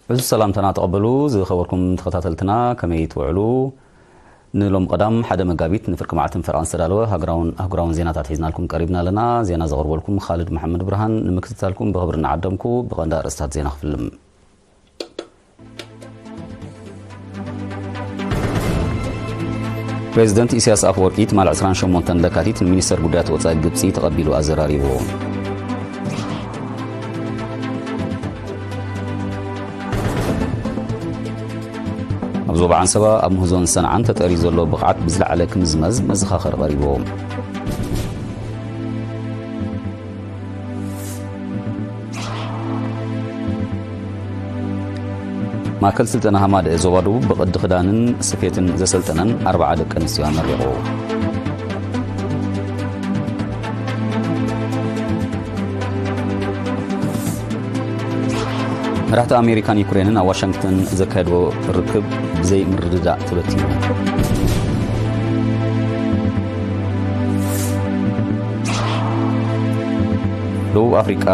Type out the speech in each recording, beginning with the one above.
ሕዚ ሰላምታና ተቐበሉ። ዝኸበርኩም ተኸታተልትና፣ ከመይ ትውዕሉ? ንሎም ቀዳም ሓደ መጋቢት ንፍርቂ መዓልትን ፈረቓን ዝተዳለወ ሃገራውን ኣህጉራውን ዜናታት ሒዝናልኩም ቀሪብና ኣለና። ዜና ዘቕርበልኩም ኻልድ መሓመድ ብርሃን። ንምክትታልኩም ብኽብሪ እናዓደምኩ፣ ብቐንዳ ኣርእስታት ዜና ክፍልም። ፕሬዚደንት ኢሳያስ ኣፈወርቂ ትማል ዕስራን ሸሞንተን ለካቲት ንሚኒስተር ጉዳያት ወጻኢ ግብጺ ተቐቢሉ ኣዘራሪቡ። ኣብ ዞባ ዓንሰባ ኣብ ምህዞን ሰንዓን ተጠርዩ ዘሎ ብቕዓት ብዝለዓለ ክምዝመዝ መዘኻኸሪ ቀሪቡ። ማእከል ስልጠና ሃማደኤ ዞባ ደቡብ ብቕዲ ክዳንን ስፌትን ዘሰልጠነን ኣርብዓ ደቂ ኣንስትዮ ኣመሪቑ። መራሕቲ ኣሜሪካን ዩክሬንን ኣብ ዋሽንግተን ዘካየድዎ ርክብ ብዘይ ምርድዳእ ተበቲኑ። ደቡብ ኣፍሪቃ፣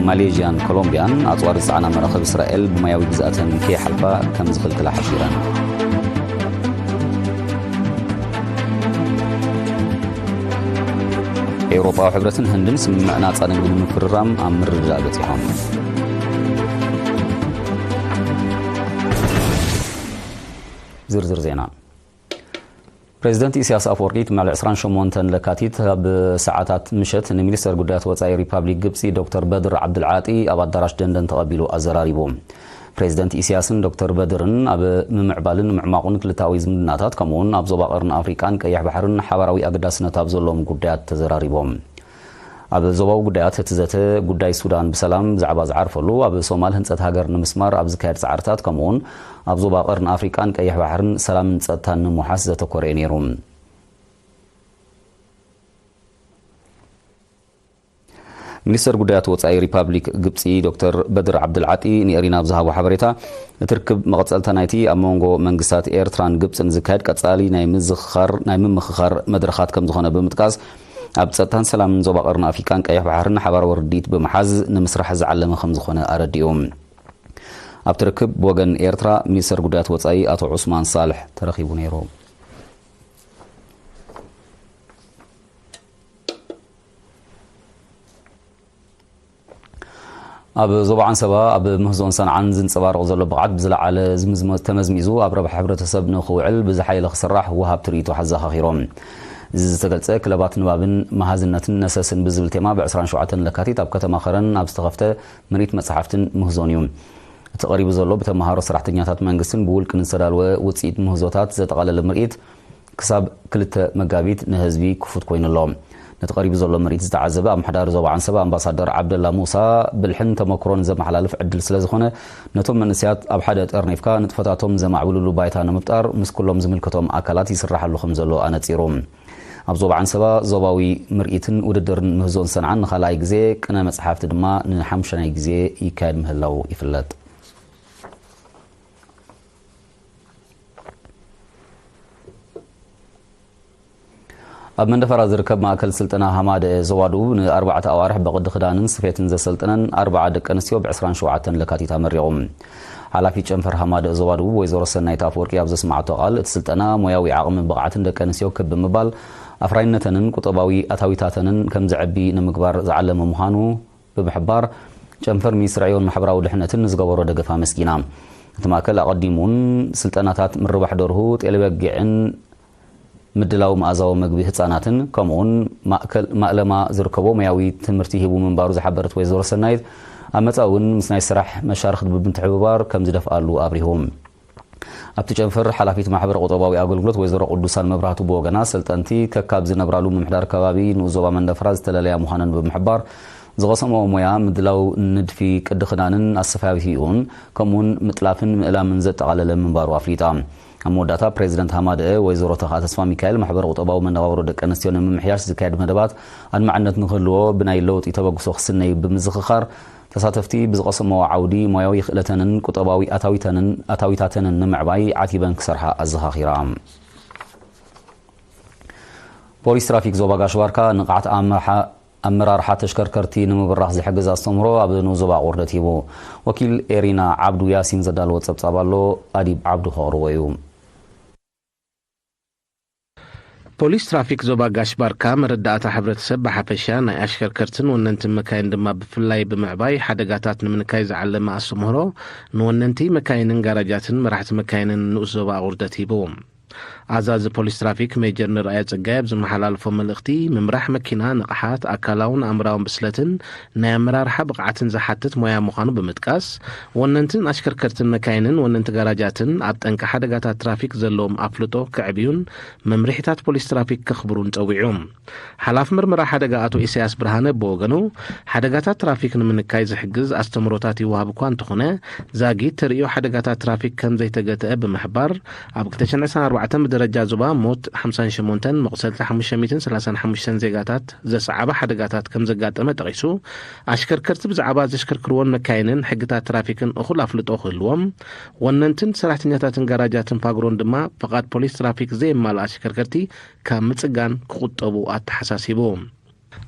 ማሌዥያን ኮሎምቢያን ኣጽዋር ዝጸዓና መራኽብ እስራኤል ብማያዊ ግዝኣተን ከይሓልፋ ከም ዝኽልክላ ሓቢረን። ኤውሮጳዊ ሕብረትን ህንድን ስምምዕ ናጻ ንግዲ ንምፍርራም ኣብ ምርድዳእ በጺሖም። ዝርዝር ዜና። ፕሬዚደንት ኢሳያስ ኣፈወርቂ ትማሊ ዕስራን ሸሞንተን ለካቲት ኣብ ሰዓታት ምሸት ንሚኒስተር ጉዳያት ወጻኢ ሪፓብሊክ ግብጺ ዶክተር በድር ዓብድልዓጢ ኣብ ኣዳራሽ ደንደን ተቐቢሉ ኣዘራሪቡ። ፕሬዚደንት ኢሳያስን ዶክተር በድርን ኣብ ምምዕባልን ምዕማቑን ክልተኣዊ ዝምድናታት፣ ከምኡውን ኣብ ዞባ ቀርኒ ኣፍሪቃን ቀይሕ ባሕርን ሓባራዊ ኣገዳስነት ኣብ ዘለዎም ጉዳያት ተዘራሪቦም። ኣብ ዞባዊ ጉዳያት እቲ ዘተ፣ ጉዳይ ሱዳን ብሰላም ብዛዕባ ዝዓርፈሉ፣ ኣብ ሶማል ህንጸት ሃገር ንምስማር ኣብ ዝካየድ ጻዕርታት፣ ከምኡውን ኣብ ዞባ ቀርኒ ኣፍሪቃን ቀይሕ ባሕርን ሰላምን ጸጥታን ንምውሓስ ዘተኮረ እዩ ነይሩ። ሚኒስተር ጉዳያት ወጻኢ ሪፓብሊክ ግብጺ ዶክተር በድር ዓብድልዓጢ ንኤሪና ኣብ ዝሃቦ ሓበሬታ፣ እቲ ርክብ መቐጸልታ ናይቲ ኣብ መንጎ መንግስታት ኤርትራን ግብጽን ዝካየድ ቀጻሊ ናይ ምዝኽኻር፣ ናይ ምምኽኻር መድረኻት ከም ዝኾነ ብምጥቃስ፣ ኣብ ጸጥታን ሰላምን ዞባ ቀርኒ ኣፍሪቃን ቀይሕ ባሕርን ሓባራዊ ርድኢት ብምሓዝ ንምስራሕ ዝዓለመ ከም ዝኾነ ኣረዲኡ። ኣብቲ ርክብ ብወገን ኤርትራ ሚኒስተር ጉዳያት ወጻኢ ኣቶ ዑስማን ሳልሕ ተረኺቡ ነይሩ። ኣብ ዞባ ዓንሰባ ኣብ ምህዞን ሰንዓን ዝንጸባረቕ ዘሎ ብቕዓት ብዝለዓለ ዝምዝመ-፣ ተመዝሚዙ ኣብ ረብሓ ሕብረተሰብ ንኽውዕል ብዝሓየለ ክስራሕ ወሃብቲ ርእይቶ ኣዘኻኺሮም። እዚ ዝተገልጸ ክለባት ንባብን መሃዝነትን ነሰስን ብዝብል ቴማ ብ ዕስራን ሸውዓተን ለካቲት ኣብ ከተማ ኸረን ኣብ ዝተኸፍተ ምርኢት መጽሓፍትን ምህዞን እዩ። እቲ ቀሪቡ ዘሎ ብተመሃሮ ሰራሕተኛታት መንግስትን ብውልቅን ዝተዳለወ ውጽኢት ምህዞታት ዘጠቓለለ ምርኢት ክሳብ ክልተ መጋቢት ንህዝቢ ክፉት ኮይኑ ኣሎ። ነቲ ቀሪቡ ዘሎ ምርኢት ዝተዓዘበ ኣመሓዳሪ ዞባ ዓንሰባ ኣምባሳደር ዓብደላ ሙሳ፣ ብልሕን ተመክሮን ዘመሓላልፍ ዕድል ስለ ዝኾነ፣ ነቶም መንእሰያት ኣብ ሓደ ጠርኒፍካ ንጥፈታቶም ዘማዕብልሉ ባይታ ንምፍጣር ምስ ኩሎም ዝምልከቶም ኣካላት ይስራሓሉ ከም ዘሎ ኣነጺሩ። ኣብ ዞባ ዓንሰባ ዞባዊ ምርኢትን ውድድርን ምህዞን ሰንዓን ንኻልኣይ ግዜ፣ ቅነ መጽሓፍቲ ድማ ንሓሙሻይ ግዜ ይካየድ ምህላው ይፍለጥ። ኣብ መንደፈራ ዝርከብ ማእከል ስልጠና ሃማደ ዞባ ደቡብ ንኣርባዕተ ኣዋርሕ ብቕዲ ክዳንን ስፌትን ዘሰልጠነን ኣርባዓ ደቂ ኣንስትዮ ብ ዕስራን ሸውዓተን ለካቲት ኣመሪቑ። ሓላፊት ጨንፈር ሃማደ ዞባ ደቡብ ወይዘሮ ሰናይት ኣፈወርቂ ኣብ ዘስማዓቶ ቃል፣ እቲ ስልጠና ሞያዊ ዓቕምን ብቕዓትን ደቂ ኣንስትዮ ክብ ብምባል፣ ኣፍራይነተንን ቁጠባዊ ኣታዊታተንን ከም ዘዕቢ ንምግባር ዝዓለመ ምዃኑ ብምሕባር፣ ጨንፈር ሚኒስትሪ ዕዮን ማሕበራዊ ድሕነትን ንዝገበሮ ደገፍ ኣመስጊና። እቲ ማእከል ኣቐዲሙ እውን ስልጠናታት ምርባሕ ደርሁ፣ ጤለበጊዕን ምድላው መኣዛዊ መግቢ ህጻናትን፣ ከምኡውን ማእከል-፣ ማእለማ ዝርከቦ ሞያዊ ትምህርቲ ሂቡ ምንባሩ ዝሓበረት ወይዘሮ ሰናይት፣ ኣብ መጻኢ እውን ምስ ናይ ስራሕ መሻርኽቲ ብምትሕብባር ከም ዝደፍኣሉ ኣብሪሁ። ኣብቲ ጨንፈር ሓላፊት ማሕበረ ቁጠባዊ ኣገልግሎት ወይዘሮ ቅዱሳን መብራህቱ ብወገና፣ ሰልጠንቲ ከካብ ዝነብራሉ ምምሕዳር ከባቢ ንኡስ ዞባ መንደፈራ ዝተለለያ ምዃነን ብምሕባር፣ ዝቐሰምኦ ሞያ ምድላው ንድፊ ቅዲ ክዳንን ኣሰፋፊኡን፣ ከምኡውን ምጥላፍን ምእላምን ዘጠቓለለ ምንባሩ ኣፍሊጣ። ኣብ መወዳእታ ፕሬዚደንት ሃማደአ ወይዘሮ ተኽኣ ተስፋ ሚካኤል፣ ማሕበረ ቁጠባዊ መነባብሮ ደቂ ኣንስትዮ ንምምሕያሽ ዝካየድ መደባት ኣድማዕነት ንክህልዎ ብናይ ለውጢ ተበግሶ ክስነዩ ብምዝኽኻር፣ ተሳተፍቲ ብዝቐሰምዎ ዓውዲ ሞያዊ ክእለተንን ቁጠባዊ ኣታዊተንን፣ ኣታዊታተንን ንምዕባይ ዓቲበን ክሰርሓ ኣዘኻኺራ። ፖሊስ ትራፊክ ዞባ ጋሽ ባርካ ንቕሓት ኣምርሓ ኣመራርሓ ተሽከርከርቲ ንምብራኽ ዝሕግዝ ኣስተምህሮ ኣብ ንኡስ ዞባ ኣቑርደት ሂቡ። ወኪል ኤሪና ዓብዱ ያሲን ዘዳለዎ ጸብጻብ ኣሎ፣ ኣዲብ ዓብዱ ከቕርቦ እዩ። ፖሊስ ትራፊክ ዞባ ጋሽ ባርካ መረዳእታ ሕብረተሰብ ብሓፈሻ፣ ናይ ኣሽከርከርትን ወነንትን መካይን ድማ ብፍላይ ብምዕባይ ሓደጋታት ንምንካይ ዝዓለመ ኣስተምህሮ ንወነንቲ መካይንን ጋራጃትን መራሕቲ መካይንን ንኡስ ዞባ ኣቑርደት ሂቡ። ኣዛዚ ፖሊስ ትራፊክ ሜጀር ንርኣዮ ጸጋይ ኣብ ዝመሓላለፎ መልእኽቲ፣ ምምራሕ መኪና ንቕሓት፣ ኣካላውን ኣእምራውን ብስለትን ናይ ኣመራርሓ ብቕዓትን ዝሓትት ሞያ ምዃኑ ብምጥቃስ፣ ወነንትን ኣሽከርከርትን መካይንን ወነንቲ ጋራጃትን ኣብ ጠንቂ ሓደጋታት ትራፊክ ዘለዎም ኣፍልጦ ከዕብዩን መምርሒታት ፖሊስ ትራፊክ ከኽብሩን ጸዊዑ። ሓላፊ ምርመራ ሓደጋ ኣቶ ኢሳያስ ብርሃነ ብወገኑ፣ ሓደጋታት ትራፊክ ንምንካይ ዝሕግዝ ኣስተምህሮታት ይወሃብ እኳ እንተኾነ፣ ዛጊት ተርእዮ ሓደጋታት ትራፊክ ከም ዘይተገትአ ብምሕባር፣ ኣብ ክልተ ሽሕን ዕስራን ኣርባዕተን ብደረጃ ዞባ ሞት ሓምሳን ሸሞንተን፣ መቑሰልቲ ሓሙሽተ ሚእትን ሰላሳን ሓሙሽተን ዜጋታት ዘስዓበ ሓደጋታት ከም ዘጋጠመ ጠቒሱ፣ ኣሽከርከርቲ ብዛዕባ ዘሽከርክርዎን መካይንን ሕግታት ትራፊክን እኹል ኣፍልጦ ክህልዎም፣ ወነንትን ሰራሕተኛታትን ጋራጃትን ፋግሮን ድማ ፍቓድ ፖሊስ ትራፊክ ዘየማልኣ ኣሽከርከርቲ ካብ ምጽጋን ክቑጠቡ ኣተሓሳሲቡ።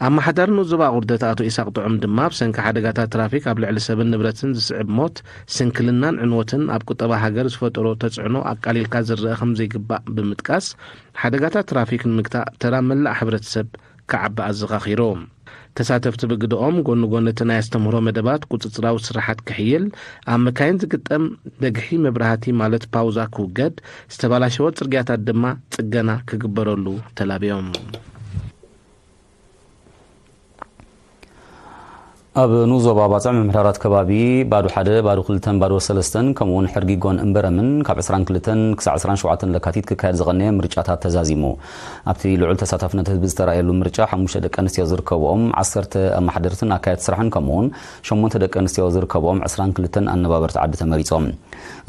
ኣመሓዳሪ ንኡስ ዞባ ቁርደት ኣቶ ኢሳቅ ጥዑም ድማ፣ ብሰንኪ ሓደጋታት ትራፊክ ኣብ ልዕሊ ሰብን ንብረትን ዝስዕብ ሞት፣ ስንክልናን ዕንወትን ኣብ ቁጠባ ሃገር ዝፈጠሮ ተጽዕኖ ኣቃሊልካ ዝረኣ ከም ዘይግባእ ብምጥቃስ፣ ሓደጋታት ትራፊክ ንምግታእ ተራ መላእ ሕብረተሰብ ክዓቢ ኣዘኻኺሩ። ተሳተፍቲ ብግደኦም፣ ጎኒ ጎኒ እቲ ናይ ኣስተምህሮ መደባት፣ ቁጽጽራዊ ስራሓት ክሕይል፣ ኣብ መካይን ዝግጠም ደግሒ መብራህቲ ማለት ፓውዛ ክውገድ፣ ዝተባላሸወ ጽርግያታት ድማ ጽገና ክግበረሉ ተላብዮም። ኣብ ንኡስ ዞባ ባጽዕ ምምሕዳራት ከባቢ ባዶ ሓደ፣ ባዶ ክልተን ባዶ ሰለስተን፣ ከምኡውን ሕርጊጎን እምበረምን ካብ ዕስራን ክልተን ክሳዕ ዕስራን ሸውዓተን ለካቲት ክካየድ ዝቐነየ ምርጫታት ተዛዚሙ። ኣብቲ ልዑል ተሳታፍነት ህዝቢ ዝተራእየሉ ምርጫ፣ ሓሙሽተ ደቂ ኣንስትዮ ዝርከብኦም ዓሰርተ ኣመሓደርትን ኣካየድቲ ስራሕን፣ ከምኡውን ሸሞንተ ደቂ ኣንስትዮ ዝርከብኦም ዕስራን ክልተን ኣነባበርቲ ዓዲ ተመሪጾም።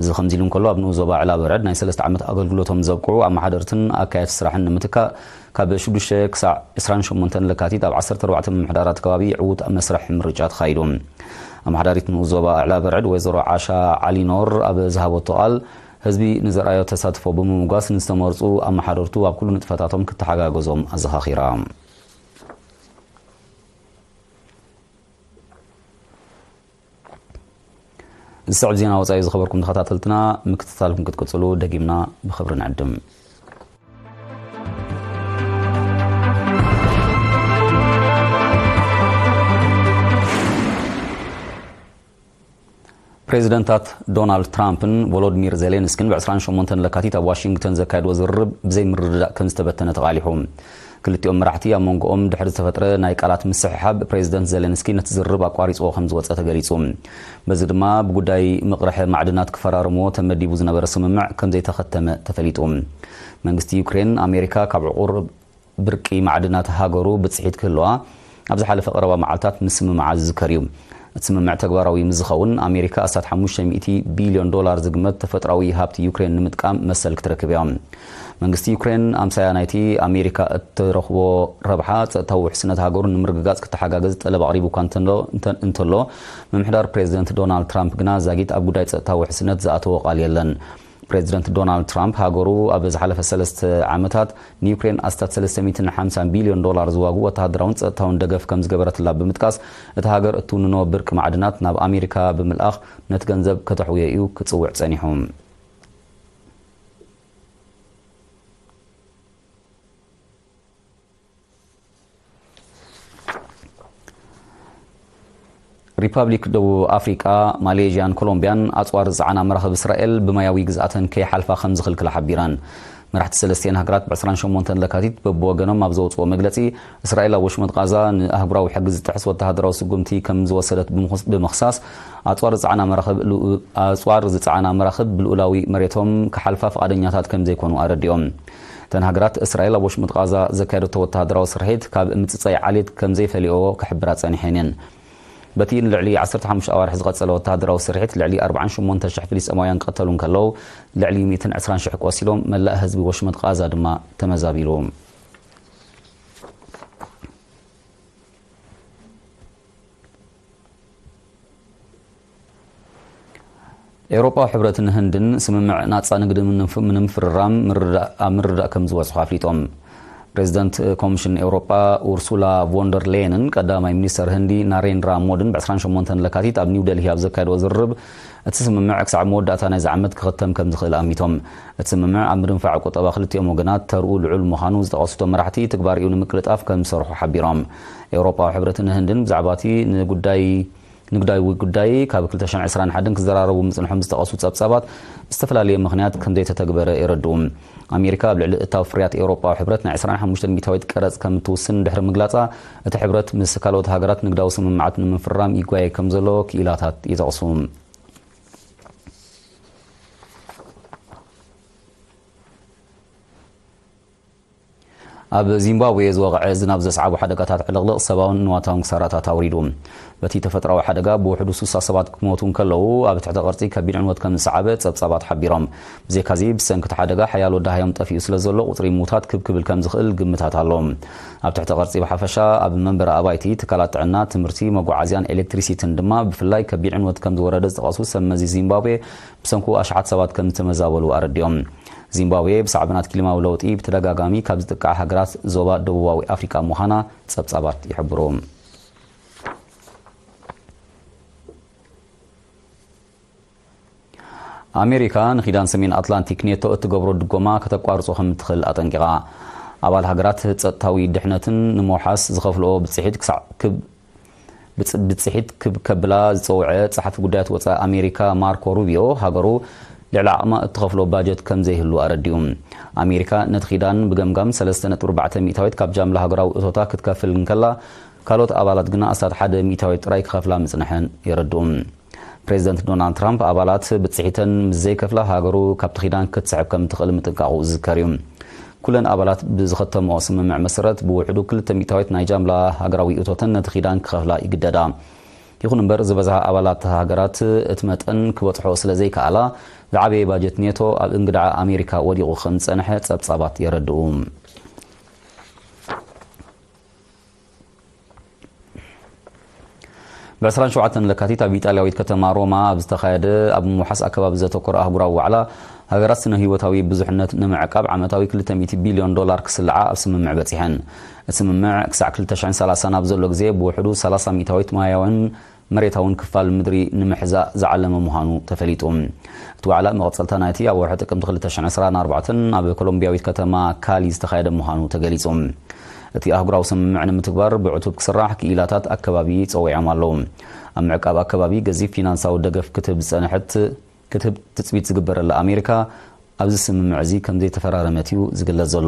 እዚ ከምዚ ኢሉ እንከሎ፣ ኣብ ንኡስ ዞባ ዕላ በርዕድ ናይ ሰለስተ ዓመት ኣገልግሎቶም ዘብቅዑ ኣመሓደርትን ኣካየድቲ ስራሕን ንምትካእ፣ ካብ ሽዱሽተ ክሳዕ ዕስራን ሸሞንተን ለካቲት ኣብ ዓሰርተ ኣርባዕተ ምምሕዳራት ከባቢ ዕዉት መስርሕ ምርጫ ተኻይዱ። ኣመሓዳሪት ንኡስ ዞባ ዕላ በርዕድ ወይዘሮ ዓሻ ዓሊኖር ኣብ ዝሃበቶ ቃል፣ ህዝቢ ንዘርኣዮ ተሳትፎ ብምምጓስ፣ ንዝተመርጹ ኣመሓደርቱ ኣብ ኩሉ ንጥፈታቶም ክተሓጋገዞም ኣዘኻኺራ። ዝስዕብ ዜና ወጻኢ ዝኸበርኩም ተኸታተልትና፣ ምክትታልኩም ክትቅጽሉ ደጊምና ብኽብሪ ንዕድም። ፕሬዚደንታት ዶናልድ ትራምፕን ቮሎዲሚር ዜሌንስኪን ብ ዕስራን ሸሞንተን ለካቲት ኣብ ዋሽንግተን ዘካየድዎ ዝርርብ ብዘይምርድዳእ ከም ዝተበተነ ተቓሊሑ። ክልቲኦም መራሕቲ ኣብ መንጎኦም ድሕሪ ዝተፈጥረ ናይ ቃላት ምስሕሓብ፣ ፕሬዚደንት ዜሌንስኪ ነቲ ዝርርብ ኣቋሪጽዎ ከም ዝወጸ ተገሊጹ። በዚ ድማ ብጉዳይ ምቕርሐ ማዕድናት ክፈራረምዎ ተመዲቡ ዝነበረ ስምምዕ ከም ዘይተኸተመ ተፈሊጡ። መንግስቲ ዩክሬን፣ ኣሜሪካ ካብ ዕቑር ብርቂ ማዕድናት ሃገሩ ብጽሒት ክህልዋ ኣብ ዝሓለፈ ቀረባ መዓልታት ምስምማዓ ዝዝከር እዩ። እቲ ስምምዕ ተግባራዊ ምስ ዝኸውን፣ ኣሜሪካ ኣስታት ሓሙሽተ ሚእቲ ቢልዮን ዶላር ዝግመት ተፈጥሮኣዊ ሃብቲ ዩክሬን ንምጥቃም መሰል ክትረክብ እያ። መንግስቲ ዩክሬን፣ ኣምሳያ ናይቲ ኣሜሪካ እትረኽቦ ረብሓ፣ ጸጥታዊ ውሕስነት ሃገሩ ንምርግጋጽ ክተሓጋገዝ ጠለብ ኣቕሪቡ እኳ እንተሎ-፣ እንተ-፣ እንተሎ፣ ምምሕዳር ፕሬዚደንት ዶናልድ ትራምፕ ግና ዛጊት ኣብ ጉዳይ ጸጥታዊ ውሕስነት ዝኣተዎ ቃል የለን። ፕሬዚደንት ዶናልድ ትራምፕ፣ ሃገሩ ኣብ ዝሓለፈ ሰለስተ ዓመታት ንዩክሬን ኣስታት ሰለስተ ሚእትን ሓምሳን ቢልዮን ዶላር ዝዋግኡ ወተሃደራውን ጸጥታውን ደገፍ ከም ዝገበረትላ ብምጥቃስ፣ እታ ሃገር እትውንኖ ብርቂ ማዕድናት ናብ ኣሜሪካ ብምልኣኽ ነቲ ገንዘብ ከተሕውዮ እዩ ክጽውዕ ጸኒሑ። ሪፓብሊክ ደቡብ ኣፍሪቃ፣ ማሌዥያን ኮሎምቢያን ኣጽዋር ዝጸዓና መራኽብ እስራኤል ብማያዊ ግዝኣተን ከይሓልፋ ከም ዝኽልክላ ሓቢረን። መራሕቲ ሰለስቲኤን ሃገራት ብ ዕስራን ሸሞንተን ለካቲት በብወገኖም ኣብ ዘውጽኦ መግለጺ፣ እስራኤል ኣብ ወሽመጥ ቃዛ ንኣህጉራዊ ሕጊ ዝጥሕስ ወተሃደራዊ ስጉምቲ ከም ዝወሰደት ብምኽስ-፣ ብምኽሳስ፣ ኣጽዋር ዝጸዓና መራኽብ ልኡ-፣ ኣጽዋር ዝጸዓና መራኽብ ብልኡላዊ መሬቶም ክሓልፋ ፍቓደኛታት ከም ዘይኮኑ ኣረዲኦም። እተን ሃገራት፣ እስራኤል ኣብ ወሽመጥ ቃዛ ዘካየደቶ ወተሃደራዊ ስርሒት ካብ ምጽጻይ ዓሌት ከም ዘይፈልየኦ ክሕብራ ጸኒሐን እየን። በቲ ንልዕሊ ዓሰርተ ሓሙሽተ ኣዋርሕ ዝቐጸለ ወተሃደራዊ ስርሒት፣ ልዕሊ ኣርባዓን ሸሞንተ ሽሕ ፍልስጤማውያን ክቕተሉ እንከለዉ፣ ልዕሊ ሚእትን ዕስራን ሽሕ ቆሲሎም፣ መላእ ህዝቢ ወሽመጥ ቃዛ ድማ ተመዛቢሉ። ኤውሮጳዊ ሕብረትን ህንድን ስምምዕ ናጻ ንግዲ ምንፍ-፣ ንምፍርራም ምርድዳእ፣ ኣብ ምርድዳእ ከም ዝበጽሑ ኣፍሊጦም። ፕሬዚደንት ኮሚሽን ኤውሮጳ ኡርሱላ ቮንደር ሌየንን ቀዳማይ ሚኒስተር ህንዲ ናሬንድራ ሞድን ብ ዕስራን ሸሞንተን ለካቲት ኣብ ኒው ደልሂ ኣብ ዘካየድዎ ዝርርብ፣ እቲ ስምምዕ ክሳዕ መወዳእታ ናይዚ ዓመት ክኽተም ከም ዝኽእል ኣሚቶም። እቲ ስምምዕ ኣብ ምድንፋዕ ቁጠባ ክልቲኦም ወገናት ተርኡ ልዑል ምዃኑ ዝጠቐሱ እቶም መራሕቲ፣ ትግባሬኡ ንምቅልጣፍ ከም ዝሰርሑ ሓቢሮም። ኤውሮጳዊ ሕብረትን ህንድን ብዛዕባ እቲ ንጉዳይ ንግዳዊ ጉዳይ ካብ ክልተ ሽሕን ዕስራን ሓደን ክዘራረቡ ምጽንሖም ዝጠቐሱ ጸብጻባት፣ ብዝተፈላለየ ምኽንያት ከም ዘይተተግበረ የረድኡ። ኣሜሪካ ኣብ ልዕሊ እታው ፍርያት ኤውሮጳዊ ሕብረት ናይ ዕስራን ሓሙሽተን ሚእታዊት ቀረጽ ከም እትውስን ድሕሪ ምግላጻ፣ እቲ ሕብረት ምስ ካልኦት ሃገራት ንግዳዊ ስምምዓት ንምፍራም ይጓየ ከም ዘሎ ክኢላታት ይጠቕሱ። ኣብ ዚምባብዌ ዝወቕዐ ዝናብ ዘስዓቦ ሓደጋታት ዕልቕልቕ ሰብኣውን ንዋታውን ክሳራታት ኣውሪዱ። በቲ ተፈጥሮኣዊ ሓደጋ ብውሕዱ ስሳ ሰባት ክሞቱ እንከለዉ፣ ኣብ ትሕተ ቅርጺ ከቢድ ዕንወት ከም ዝሰዓበ ጸብጻባት ሓቢሮም። ብዘይካዚ፣ ብሰንኪ እቲ ሓደጋ ሓያሎ ደሃዮም ጠፊኡ ስለ ዘሎ፣ ቁጽሪ ምዉታት ክብ ክብል ከም ዝኽእል ግምታት ኣሎ። ኣብ ትሕተ ቅርጺ ብሓፈሻ፣ ኣብ መንበሪ ኣባይቲ፣ ትካላት ጥዕና፣ ትምህርቲ፣ መጓዓዝያን ኤሌክትሪሲቲን ድማ ብፍላይ ከቢድ ዕንወት ከም ዝወረደ ዝጠቐሱ ሰብ መዚ ዚምባብዌ፣ ብሰንኩ ኣሽሓት ሰባት ከም ዝተመዛበሉ ኣረዲኦም። ዚምባብዌ ብሳዕብናት ክሊማዊ ለውጢ ብተደጋጋሚ ካብ ዝጥቃዓ ሃገራት ዞባ ደቡባዊ ኣፍሪቃ ምዃና ጸብጻባት ይሕብሩ። ኣሜሪካ ንኪዳን ሰሜን ኣትላንቲክ ኔቶ እትገብሮ ድጎማ ከተቋርጾ ከም እትኽእል ኣጠንቂቓ። ኣባል ሃገራት ጸጥታዊ ድሕነትን ንምውሓስ ዝኸፍልኦ ብጽሒት ክሳዕ ክብ ብጽ-፣ ብጽሒት ክብ ከብላ ዝጸውዐ ጸሓፊ ጉዳያት ወጻኢ ኣሜሪካ ማርኮ ሩቢዮ፣ ሃገሩ ልዕሊ ዓቕማ እትኸፍሎ ባጀት ከም ዘይህሉ ኣረዲኡ። ኣሜሪካ ነቲ ኪዳን ብገምጋም ሰለስተ ነጥቢ ኣርባዕተ ሚእታዊት ካብ ጃምላ ሃገራዊ እቶታ ክትከፍል እንከላ፣ ካልኦት ኣባላት ግና ኣስታት ሓደ ሚእታዊት ጥራይ ክኸፍላ ምጽንሐን የረድኡ። ፕሬዚደንት ዶናልድ ትራምፕ፣ ኣባላት ብጽሒተን ምስ ዘይከፍላ፣ ሃገሩ ካብቲ ኪዳን ክትስሕብ ከም እትኽእል ምጥንቃቑ ዝዝከር እዩ። ኩለን ኣባላት ብዝኸተምኦ ስምምዕ መሰረት፣ ብውሕዱ ክልተ ሚእታዊት ናይ ጃምላ ሃገራዊ እቶተን ነቲ ኪዳን ክኸፍላ ይግደዳ። ይኹን እምበር፣ ዝበዝሓ ኣባላት ሃገራት እቲ መጠን ክበጽሖ ስለ ዘይከኣላ፣ ዝዓበየ ባጀት ኔቶ ኣብ እንግድዓ ኣሜሪካ ወዲቑ ከም ዝጸንሐ ጸብጻባት የረድኡ። ብ ዕስራን ሸውዓተን ለካቲት ኣብ ኢጣልያዊት ከተማ ሮማ ኣብ ዝተኻየደ ኣብ ምውሓስ ኣከባቢ ዘተኮረ ኣህጉራዊ ዋዕላ፣ ሃገራት ስነ ህይወታዊ ብዙሕነት ንምዕቃብ ዓመታዊ ክልተ ሚእቲ ቢልዮን ዶላር ክስልዓ ኣብ ስምምዕ በጺሐን። እቲ ስምምዕ ክሳዕ ክልተ ሽሕን ሰላሳን ኣብ ዘሎ ግዜ ብውሕዱ ሰላሳ ሚእታዊት ማያውን መሬታውን ክፋል ምድሪ ንምሕዛእ ዝዓለመ ምዃኑ ተፈሊጡ። እቲ ዋዕላ መቐጸልታ ናይቲ ኣብ ወርሒ ጥቅምቲ ክልተ ሽሕን ዕስራን ኣርባዕተን ኣብ ኮሎምቢያዊት ከተማ ካሊ ዝተኻየደ ምዃኑ ተገሊጹ። እቲ ኣህጉራዊ ስምምዕ ንምትግባር ብዕቱብ ክስራሕ ክኢላታት ኣከባቢ ጸዊዖም ኣለዉ። ኣብ ምዕቃብ ኣከባቢ ገዚፍ ፊናንሳዊ ደገፍ ክትህብ ዝጸንሐት፣ ክትህብ ትጽቢት ዝግበረላ ኣሜሪካ ኣብዚ ስምምዕ እዚ ከም ዘይተፈራረመት እዩ ዝግለጽ ዘሎ።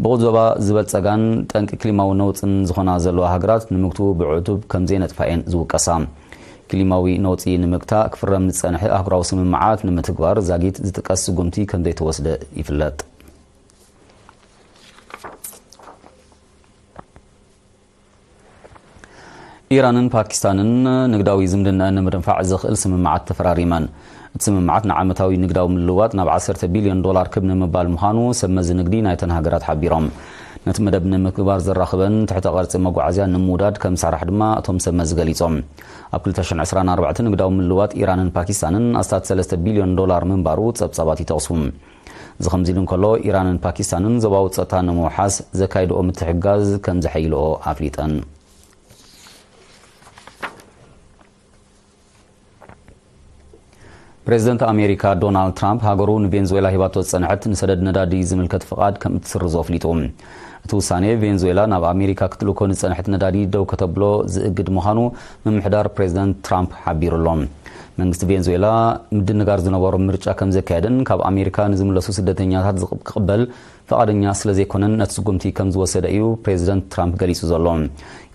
ብቑጠባ ዝበልጸጋን ጠንቂ ክሊማዊ ነውጽን ዝኾና ዘለዋ ሃገራት ንምግትኡ ብዕቱብ ከም ዘይነጥፋ እየን ዝውቀሳ። ክሊማዊ ነውጺ ንምግታእ ክፍረም ዝጸንሐ ኣህጉራዊ ስምምዓት ንምትግባር ዛጊት ዝጥቀስ ስጉምቲ ከም ዘይተወስደ ይፍለጥ። ኢራንን ፓኪስታንን ንግዳዊ ዝምድናኣን ንምድንፋዕ ዘኽእል ስምምዓት ተፈራሪመን። እቲ ስምምዓት ንዓመታዊ ንግዳዊ ምልውዋጥ ናብ ዓሰርተ ቢልዮን ዶላር ክብ ንምባል ምዃኑ ሰብ መዚ ንግዲ ናይተን ሃገራት ሓቢሮም። ነቲ መደብ ንምግባር ዘራኽበን ትሕተ ቅርጺ መጓዓዝያ ንምውዳድ ከም ዝሰርሕ ድማ እቶም ሰብ መዚ ገሊጾም። ኣብ ክልተ ሽሕን ዕስራን ኣርባዕተን ንግዳዊ ምልውዋጥ ኢራንን ፓኪስታንን ኣስታት ሰለስተ ቢልዮን ዶላር ምንባሩ ጸብጻባት ይጠቕሱ። እዚ ከምዚ ኢሉ እንከሎ፣ ኢራንን ፓኪስታንን ዞባዊ ጸጥታ ንምውሓስ ዘካይድኦ ምትሕግጋዝ ከም ዘሐይልኦ ኣፍሊጠን። ፕሬዚደንት ኣሜሪካ ዶናልድ ትራምፕ፣ ሃገሩ ንቬንዙዌላ ሂባቶ ዝጸንሐት ንሰደድ ነዳዲ ዝምልከት ፍቓድ ከም እትስርዞ ኣፍሊጡ። እቲ ውሳኔ፣ ቬንዙዌላ ናብ ኣሜሪካ ክትልእኮ ንጸንሐት ነዳዲ ደው ከተብሎ ዝእግድ ምዃኑ ምምሕዳር ፕሬዚደንት ትራምፕ ሓቢሩ ኣሎ። መንግስቲ ቬንዙዌላ ምድንጋር ዝነበሮ ምርጫ ከም ዘካየደን ካብ ኣሜሪካ ንዝምለሱ ስደተኛታት ዝቕ-፣ ክቕበል ፍቓደኛ ስለ ዘይኮነን ነቲ ስጉምቲ ከም ዝወሰደ እዩ ፕሬዚደንት ትራምፕ ገሊጹ ዘሎ።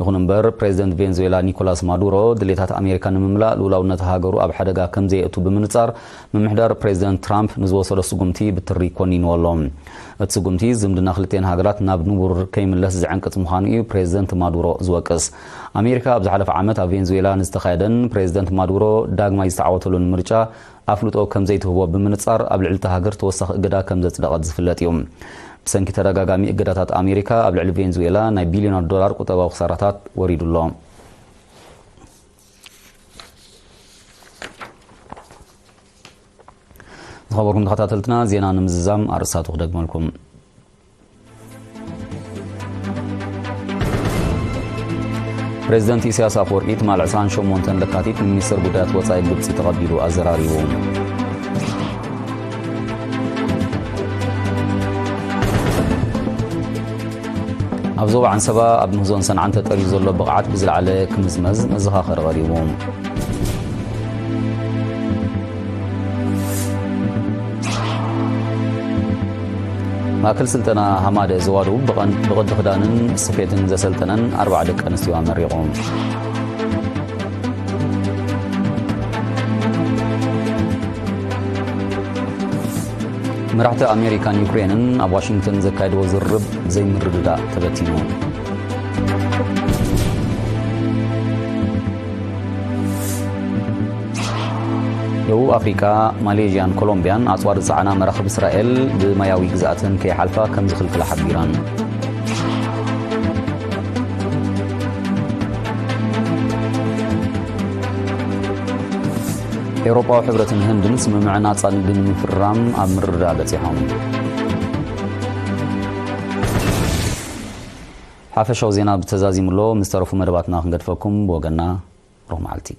ይኹን እምበር፣ ፕሬዚደንት ቬንዙዌላ ኒኮላስ ማዱሮ ድሌታት ኣሜሪካ ንምምላእ ልኡላውነት ሃገሩ ኣብ ሓደጋ ከም ዘየእቱ ብምንጻር፣ ምምሕዳር ፕሬዚደንት ትራምፕ ንዝወሰዶ ስጉምቲ ብትሪ ኮኒንዎ ኣሎ። እቲ ስጉምቲ ዝምድና ክልቲኤን ሃገራት ናብ ንቡር ከይምለስ ዝዕንቅጽ ምዃኑ እዩ ፕሬዚደንት ማዱሮ ዝወቅስ። ኣሜሪካ ኣብ ዝሓለፈ ዓመት ኣብ ቬንዙዌላ ንዝተኻየደን ፕሬዚደንት ማዱሮ ዳግማይ ዝተዓወተሉን ምርጫ ኣፍልጦ ከም ዘይትህቦ ብምንጻር፣ ኣብ ልዕሊ እታ ሃገር ተወሳኺ እገዳ ከም ዘጽደቐት ዝፍለጥ እዩ። ብሰንኪ ተደጋጋሚ እገዳታት ኣሜሪካ፣ ኣብ ልዕሊ ቬንዙዌላ ናይ ቢልዮናት ዶላር ቁጠባዊ ክሳራታት ወሪዱ ኣሎ። ዝኸበርኩም ተኸታተልትና፣ ዜና ንምዝዛም ኣርእስታቱ ክደግመልኩም። ፕሬዚደንት ኢሳያስ ኣፈወርቂ ትማል ዕስራን ሸሞንተን ለካቲት ንሚኒስትር ጉዳያት ወጻኢ ግብጺ ተቐቢሉ ኣዘራሪቡ። ኣብ ዞባ ዓንሰባ ኣብ ምህዞን ሰንዓን ተጠርዩ ዘሎ ብቕዓት ብዝለዓለ ክምዝመዝ መዘኻኸሪ ቀሪቡ። ማእከል ስልጠና ሃማደ ዘዋዱ ብቐን-፣ ብቕዲ ክዳንን ስፌትን ዘሰልጠነን ኣርባዓ ደቂ ኣንስትዮ ኣመሪቑ። መራሕቲ ኣሜሪካን ዩክሬንን ኣብ ዋሽንግተን ዘካየድዎ ዝርርብ ዘይምርድዳእ ተበቲኑ። ደቡብ ኣፍሪቃ፣ ማሌዥያን ኮሎምቢያን ኣጽዋር ዝጸዓና መራኽብ እስራኤል ብማያዊ ግዝኣተን ከይሓልፋ ከም ዝኽልክላ ሓቢረን። ኤውሮጳዊ ሕብረትን ህንድን ስምምዕ ናጻ ንግዲ ንምፍራም ኣብ ምርድዳእ በጺሖም። ሓፈሻዊ ዜና ብተዛዚሙ ኣሎ። ምስ ተረፉ መደባትና ክንገድፈኩም። ብወገንና ሩኽ መዓልቲ።